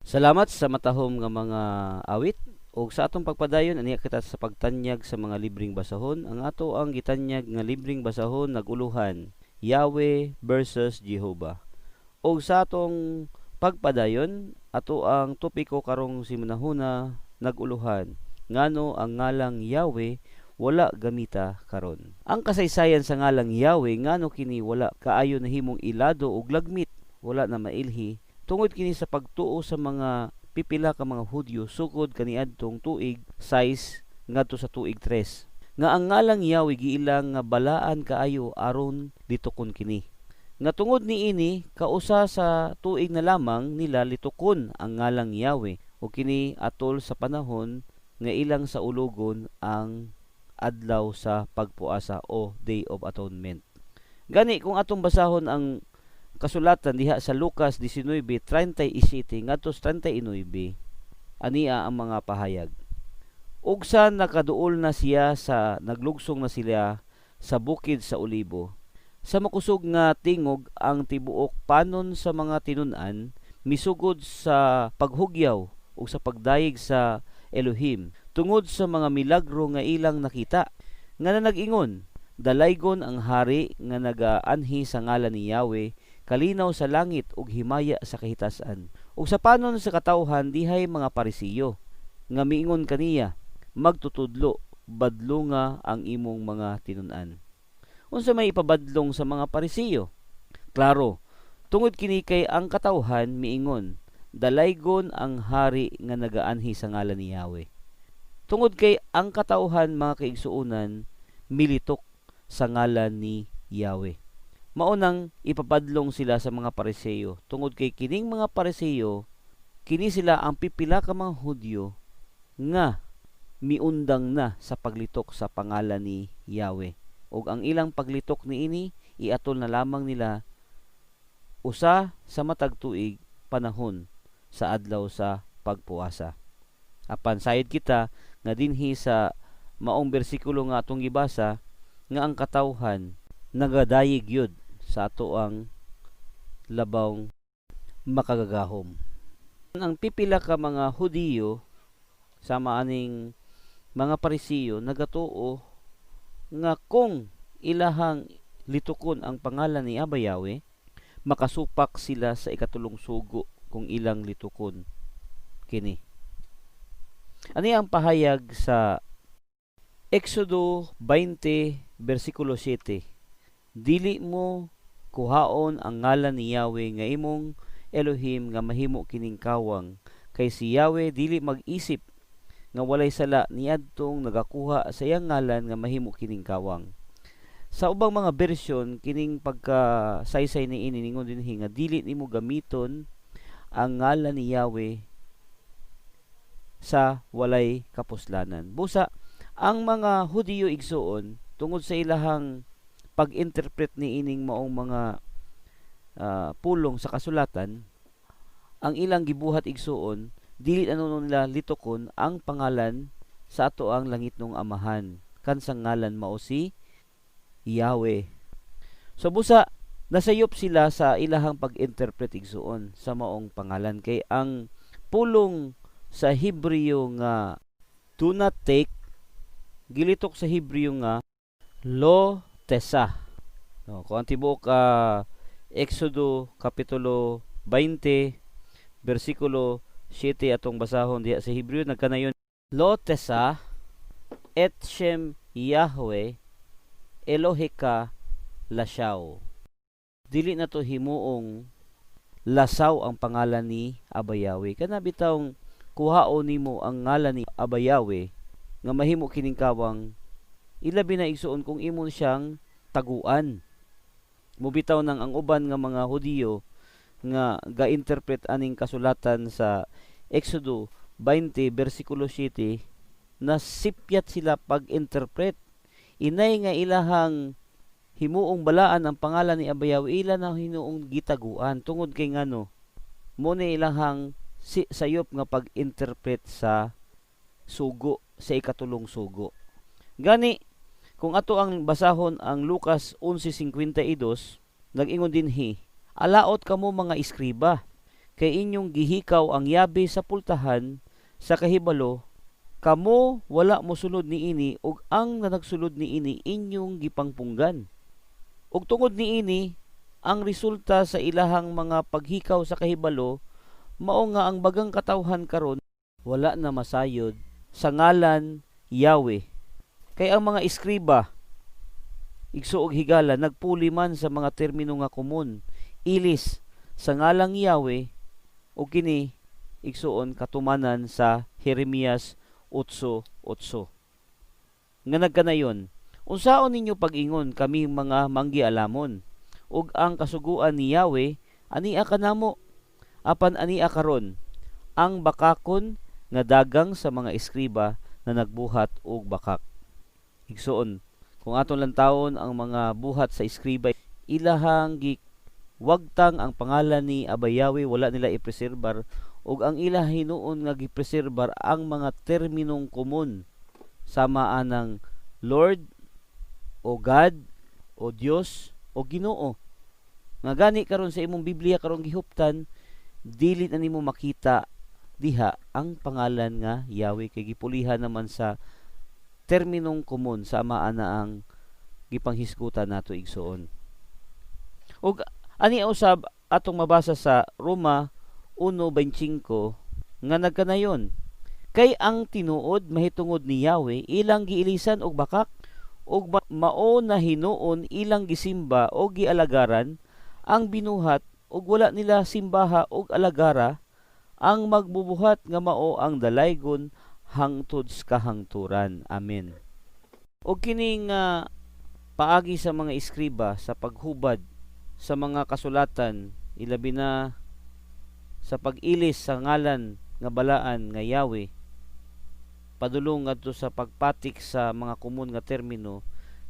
Salamat sa matahom nga mga awit. Ug sa atong pagpadayon, aniya kita sa pagtanyag sa mga libreng basahon. Ang ato ang gitanyag nga libreng basahon naguluhan, Yahweh versus Jehovah. Ug sa atong pagpadayon, ato ang topiko karong simanahuna naguluhan, ngano ang ngalang Yahweh wala gamita karon. Ang kasaysayan sa ngalang Yahweh, ngano kini wala kaayo nahimong ilado ug lagmit, wala na mailhi tungod kini sa pagtuo sa mga pipila ka mga Hudyo sukod kaniadtong tuig 6 ngadto sa tuig 3 nga ang ngalang Yahweh giilang nga balaan kaayo aron litukon kini. Nga tungod niini, kausa sa tuig na lamang nila litukon ang ngalang Yahweh, ug kini atol sa panahon nga ilang saulugon ang adlaw sa pagpuasa o Day of Atonement. Gani kung atong basahon ang kasulatan diha sa Lucas 19:37 ngadto sa 39, ania ang mga pahayag. Ug sa nakaduol na siya sa naglugsong na sila sa bukid sa Olibo. Sa makusog nga tingog ang tibuok panon sa mga tinun-an misugod sa paghugyaw ug sa pagdayeg sa Elohim tungod sa mga milagro nga ilang nakita. Nga na nag-ingon, "Dalaygon ang hari nga nagaanhi sa ngalan ni Yahweh, kalinaw sa langit ug himaya sa kahitasan." Ug sa panon sa katawhan dihay mga Parisiyo nga miingon kaniya, "Magtutudlo, badlonga ang imong mga tinun-an." Unsa may ipabadlong sa mga Parisiyo? Klaro, tungod kini kay ang katawhan miingon, "Dalaygon ang hari nga nagaanhi sa ngalan ni Yahweh." Tungod kay ang katawhan, mga kaigsuonan, militok sa ngalan ni Yahweh. Mao nang ipapadlong sila sa mga Pariseo tungod kay kining mga Pariseo, kini sila ang pipila ka mga Hudyo nga miundang na sa paglitok sa pangalan ni Yahweh. Ug ang ilang paglitok niini iatol na lamang nila usa sa matag tuig panahon sa adlaw sa pagpuasa. Apan sayod kita nga dinhi sa maong bersikulo nga atong gibasa nga ang katawhan nagadayeg yun sa ato ang labawng makagagahom. Ang pipila ka mga Hudiyo sama aning mga Parisiyo nagatuo nga kung ilahang litukon ang pangalan ni Aba Yahweh, makasupak sila sa ikatulong sugo kung ilang litukon kini. Ani ang pahayag sa Exodo 20 versikulo 7: "Dili mo kuhaon ang ngalan ni Yahweh nga imong Elohim nga mahimo kining kawang, kay si Yahweh dili mag-isip nga walay sala niadtong nagakuha sa iyang ngalan nga mahimo kining kawang." Sa ubang mga bersyon kining pagka saysay niini, ningon dinhi nga dili nimo gamiton ang ngalan ni Yahweh sa walay kapuslanan. Busa ang mga Hudiyo, igsuon, tungod sa ilahang pag-interpret ni ining maong mga pulong sa kasulatan, ang ilang gibuhat, igsuon, dili na nila litukon ang pangalan sa ato ang langitnong Amahan kansang ngalan mao si Yahweh. So busa nasayop sila sa ilahang pag-interpret, igsuon, sa maong pangalan, kay ang pulong sa Hebreo nga "do not take" gilitok sa Hebreo nga lo tesa. No, kung ang tibuok Exodo kapitulo 20 bersikulo 7 atong basahon diha sa Hebreo, nagkanayon lo tesa et shem Yahweh Eloheka lashaw. Dili na to himuong lasaw ang pangalan ni Aba Yahweh. Kana bitawng kuhaon nimo ang ngalan ni Aba Yahweh nga mahimo kining kawang, ilabi na, igsuon, kung imo siyang taguan. Mubitaw nang ang uban nga mga Hudiyo nga ga-interpret aning kasulatan sa Exodo 20 bersikulo 7, na sipyat sila pag-interpret. Inay nga ilahang himuong balaan ang pangalan ni Aba Yahweh, ila na hinuong gitaguan tungod kay ngano mo ni ilahang si sayop nga pag-interpret sa sugo, sa ikatulong sugo. Gani kung ato ang basahon ang Lucas 11:52, nag-ingon dinhi, "Alaot kamo mga eskriba, Kay inyong gihikaw ang yabi sa pultahan sa kahibalo, kamo wala mosulod niini ug ang nanagsulod niini inyong gipangpunggan. Ug tungod niini, ang resulta sa ilahang mga paghikaw sa kahibalo mao nga ang bagang katawhan karon wala na masayod sa ngalan Yahweh. Kay ang mga eskriba, igsoon ug higala, nagpuli man sa mga termino nga komon ilis sa ngalang Yahweh, ug kini, igsuon, katumanan sa Jeremias 8:8 nga nagkanayon, "Unsaon ninyo pag-ingon, kami mga manggialamon, ug ang kasuguan ni Yahweh ania kanamo? Apan ania karon ang bakakon nga dagang sa mga eskriba na nagbuhat og bakak." Igsuon, kung atong lantawon ang mga buhat sa eskriba, ilahang giwagtang ang pangalan ni Abba Yahweh, wala nila ipreserbar, ug ang ila hinuon nga gipreserbar ang mga terminong komon sama anang Lord o God o Dios o Ginoo. Nga gani karon sa imong Biblia karon gihuptan, dili na nimo makita diha ang pangalan nga Yahweh kay gipulihan naman sa terminong komon sama ana ang gipanghisgutan nato, igsuon. Ug ani usab atong mabasa sa Roma 1:25 nga nagkanayon, "Kay ang tinuod mahitungod ni Yahweh ilang giilisan og bakak, ug mao na hinuon ilang gisimba o gialagaran ang binuhat, ug wala nila simbaha og alagara ang magbubuhat nga mao ang dalaygon hangtod sa kahangturan. Amen." Og kining paagi sa mga eskriba sa paghubad sa mga kasulatan, ilabi na sa pag-ilis sa ngalan nga balaan nga Yahweh, padulong ngadto sa pagpatik sa mga komon nga termino,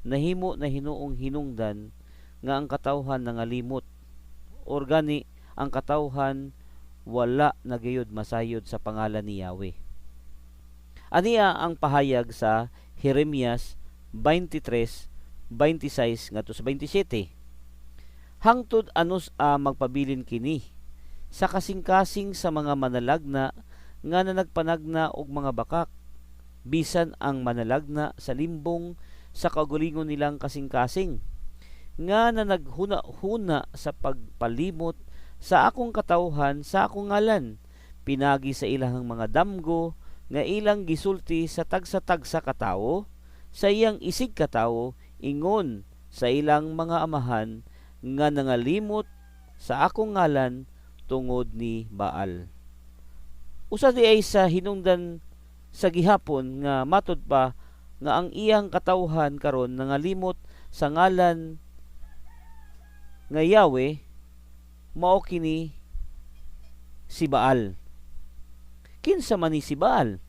nahimo na hinuong hinungdan nga ang katawhan nangalimot or gani ang katawhan wala na gayud masayod sa pangalan ni Yahweh. Ania ang pahayag sa Jeremias 23:26 ngadto sa 27: "Hangtod anus a magpabilin kini sa kasing-kasing sa mga manalagna nga nanagpanagna og mga bakak, bisan ang manalagna sa limbong sa kaugalingon nilang kasing-kasing, nga nanaghuna-huna sa pagpalimot sa akong katawhan sa akong ngalan pinagi sa ilahang mga damgo nga ilang gisulti sa tagsa-tagsa ka tawo sa iyang isig katawo, ingon sa ilang mga amahan nga nangalimot sa akong ngalan tungod ni Baal?" Usa di ay sa hinungdan sa gihapon nga matud pa nga ang iyang katawhan karon nangalimot sa ngalan nga Yahweh mao kini si Baal. Kinsa man ni si Baal?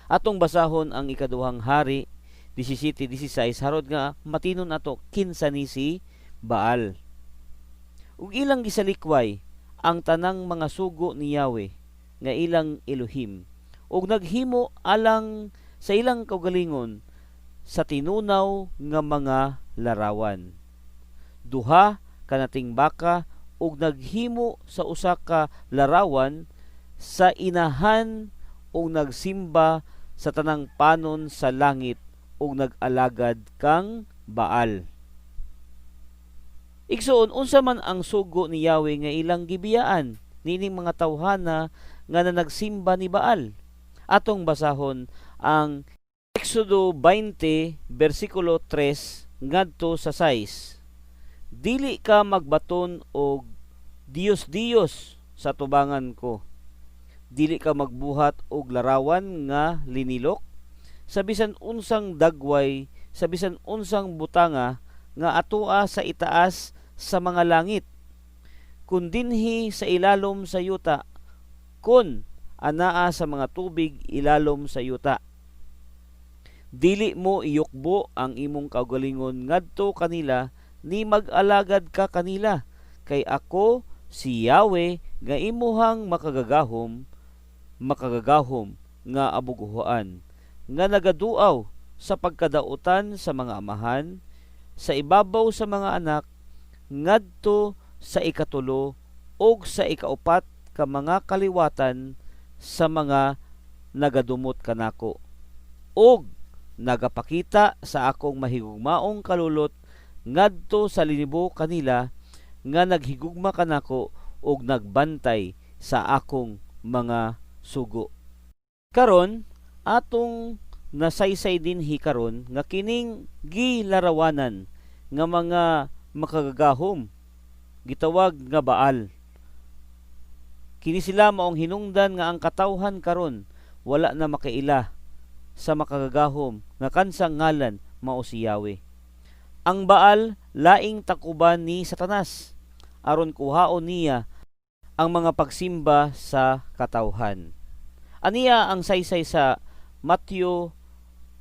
Atong basahon ang Ikaduhang Hari 17:16 harod nga matinon ato kinsa ni si Baal. "Ug ilang gisalikway ang tanang mga sugo ni Yahweh nga ilang Elohim ug naghimo alang sa ilang kaugalingon sa tinunaw nga mga larawan, duha ka nating baka, ug naghimo sa usa ka larawan sa inahan ug nagsimba sa tanang panon sa langit ug nag-alagad kang Baal." Igsuon, unsa man ang sugo ni Yahweh nga ilang gibiyaan niining mga tawhana nga nanagsimba ni Baal? Atong basahon ang Exodo 20 bersikulo 3 ngadto sa 6. "Dili ka magbaton og Diyos-Diyos sa tubangan ko. Dili ka magbuhat og larawan nga linilok sa bisan unsang dagway, sa bisan unsang butanga nga atoa sa itaas sa mga langit, kun dinhi sa ilalom sa yuta, kun anaa sa mga tubig ilalom sa yuta. Dili mo iyukbo ang imong kaugalingon ngadto kanila ni mag-alagad ka kanila, kay ako si Yahweh nga imuhang makagagahom, makagagahom nga abuguhoan, nga nagaduaw sa pagkadautan sa mga amahan sa ibabaw sa mga anak ngadto sa ikatulo ug sa ikaupat ka mga kaliwatan sa mga nagadumot kanako ug nagapakita sa akong mahigugmaong kalulot ngadto sa linibo kanila nga naghigugma kanako ug nagbantay sa akong mga sugo. Karon, atong nasaysay dinhi karon nga kining gilarawanan nga mga makagagahom gitawag nga Baal. Kini sila maong hinungdan nga ang katawhan karon wala na makaila sa makagagahom nga kansang ngalan mao si Yahweh. Ang Baal laing takuban ni Satanas aron kuhaon niya ang mga pagsimba sa katawhan. Aniya ang saysay sa Matthew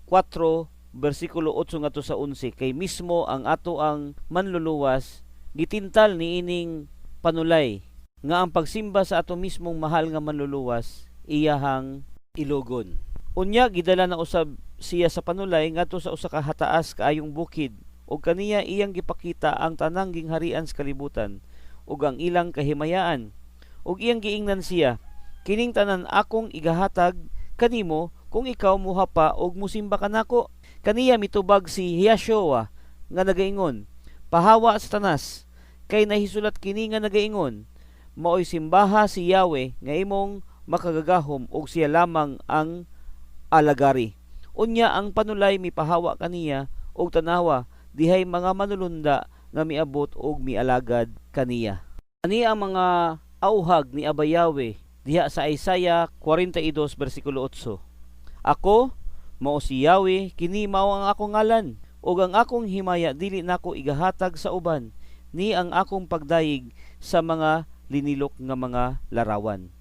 4 bersikulo 8 ngadto sa 11, kay mismo ang ato ang Manluluwas gitintal niining panulay nga ang pagsimba sa ato mismong mahal nga Manluluwas iyahang ilugon. Unya gidala na usab siya sa panulay ngadto sa usa ka hataas kaayong bukid, ug kaniya iyang gipakita ang tanang gingharian sa kalibutan ug ang ilang kahimayaan. Ug iyang giingnan siya, "Kining tanan akong igahatag kanimo kung ikaw muhapa og musimba kanako." Kaniya mitubag si Yahshua nga nagaingon, "Pahawa, Satanas, kay nahisulat kini nga nagaingon, 'Maoy simbaha si Yahweh nga imong makagagahom ug siya lamang ang alagari.'" Unya ang panulay mipahawa kaniya, ug tanawa, dihay mga manulunda nga miabot og mialagad kaniya. Ani ang mga auhag ni Aba Yahweh diha sa Isaiah 42 bersikulo 8. "Ako mao si Yahweh, kini mao ang akong ngalan, ug ang akong himaya dili nako igahatag sa uban, ni ang akong pagdayeg sa mga linilok nga mga larawan."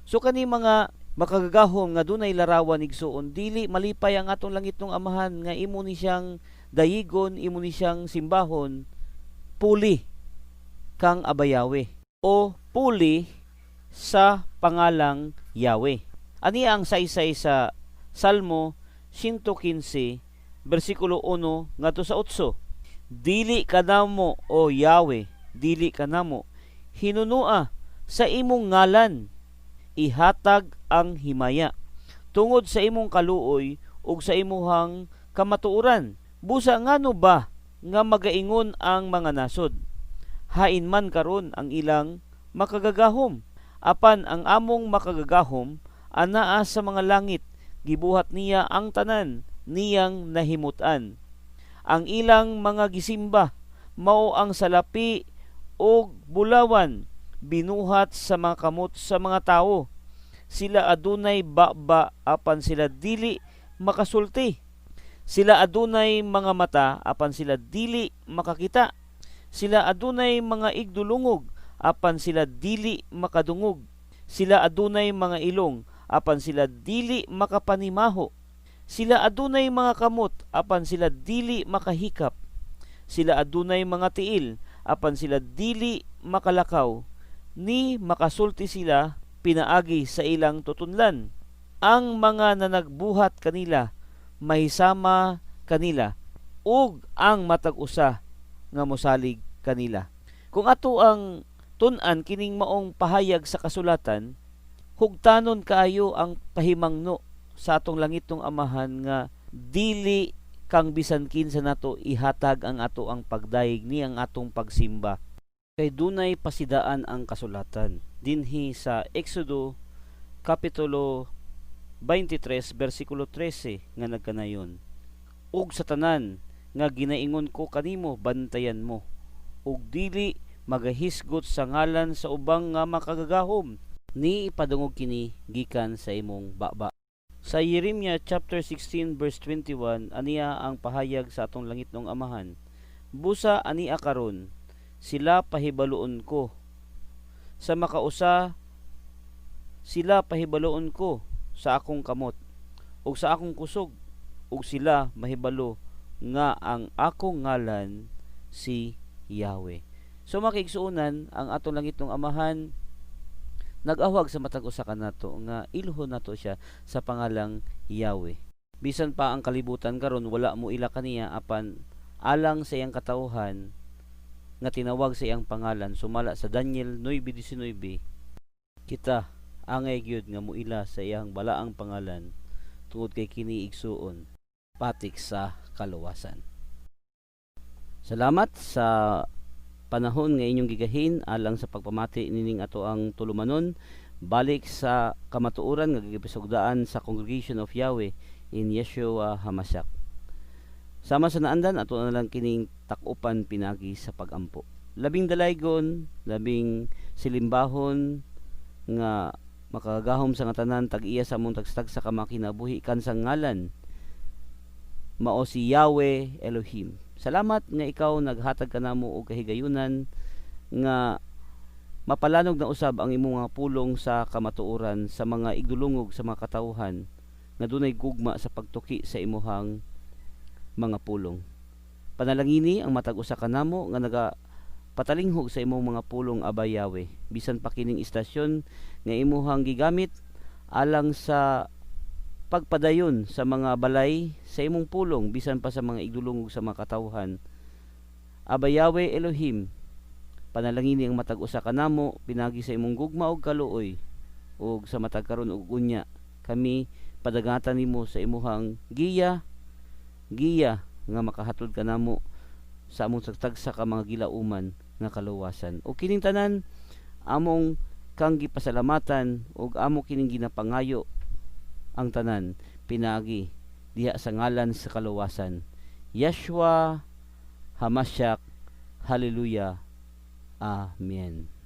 So kani mga makagagahom nga dunay larawan, igsuon, dili malipay ang atong langitnong Amahan nga imo ni siyang dayigon, imo ni siyang simbahon puli kang Aba Yahweh o puli sa pangalang Yahweh. Ani ang saysay sa Salmo 115 bersikulo 1 ngadto sa 8. "Dili kanamo, o Yahweh, dili kanamo. Hinunua sa imong ngalan ihatag ang himaya tungod sa imong kaluoy ug sa imuhang kamatuoran. Busa ngano ba nga magaingon ang mga nasod, 'Hain man karon ang ilang makagagahom?' Apan ang among makagagahom anaa sa mga langit, gibuhat niya ang tanan niyang nahimut-an. Ang ilang mga gisimba mao ang salapi ug bulawan, binuhat sa mga kamot sa mga tawo. Sila adunay baba, apan sila dili makasulti. Sila adunay mga mata, apan sila dili makakita. Sila adunay mga igdulungog, apan sila dili makadungog. Sila adunay mga ilong, apan sila dili makapanimaho. Sila adunay mga kamot, apan sila dili makahikap. Sila adunay mga tiil, apan sila dili makalakaw, ni makasulti sila pinaagi sa ilang tutunlan. Ang mga nanagbuhat kanila mahisama kanila, ug ang matag usa nga mosalig kanila." Kung ato ang tun-an kining maong pahayag sa kasulatan, hugtanon kaayo ang pahimangno sa atong langitnong Amahan nga dili kang bisan kinsa nato ihatag ang ato ang pagdayeg ni ang atong pagsimba. Kay dunay pasidaan ang kasulatan dinhi sa Exodo kapitulo 23 bersikulo 13 nga nagkanayon, "Ug sa tanan nga ginaingon ko kanimo bantayan mo, ug dili magahisgot sa ngalan sa ubang nga makagagahom, ni ipadungog kini gikan sa imong baba." Sa Jeremiah chapter 16 verse 21, aniya ang pahayag sa atong langitnong Amahan, "Busa ania karon sila pahibaluon ko sa makausa, sila pahibaluon ko sa akong kamot ug sa akong kusog, ug sila mahibalo nga ang akong ngalan si Yahweh." So mga kaigsuonan, ang atong langitnong Amahan nag-awhag sa matag usa kanato nga ilhon nato siya sa pangalang Yahweh. Bisan pa ang kalibutan karon wala mo ila kaniya, apan alang sa iyang katawhan nga tinawag sa iyang pangalan sumala sa Daniel 9:19. Kita angay gyud nga muila sa iyang balaang pangalan tungod kay kini, igsuon, patik sa kaluwasan. Salamat sa panahon nga inyong gigahin alang sa pagpamati nining ato ang tulumanon, Balik sa Kamatuoran, nga gipisugdaan sa Congregation of Yahweh in Yeshua Hamashiach. Sama sa naandan, ato na lang kining takupan pinagi sa pagampo. Labing dalaygon, labing silimbahon nga makagagahom sa nga tanan, tag-iya sa among tagsa ka makinabuhi kansang ngalan, mao si Yahweh Elohim. Salamat nga ikaw naghatag kanamo og kahigayunan nga mapalanog na usab ang imong mga pulong sa kamatuoran sa mga igdulungog sa mga katawhan nga dunay gugma sa pagtuki sa imuhang mga pulong. Panalangini ang matag usa kanamo nga naga patalinghog sa imong mga pulong, Aba Yahweh. Bisan pa kining istasyon nga imuhang gigamit alang sa pagpadayon sa mga balay sa imong pulong, bisan pa sa mga igdulungog sa mga katawhan. Aba Yahweh Elohim, panalangini ang matag usa kanamo pinagi sa imong gugma ug kaluoy, ug sa matag karon ug unya kami padagatan nimo sa imuhang giya giya nga makahatod kanamo sa among tagsa ka mga gilauman nga kaluwasan. Ug kining tanan among kang gipasalamatan ug amo kining ginapangayo ang tanan pinagi diha sa ngalan sa kaluwasan, Yeshua Hamashiach. Hallelujah. Amen.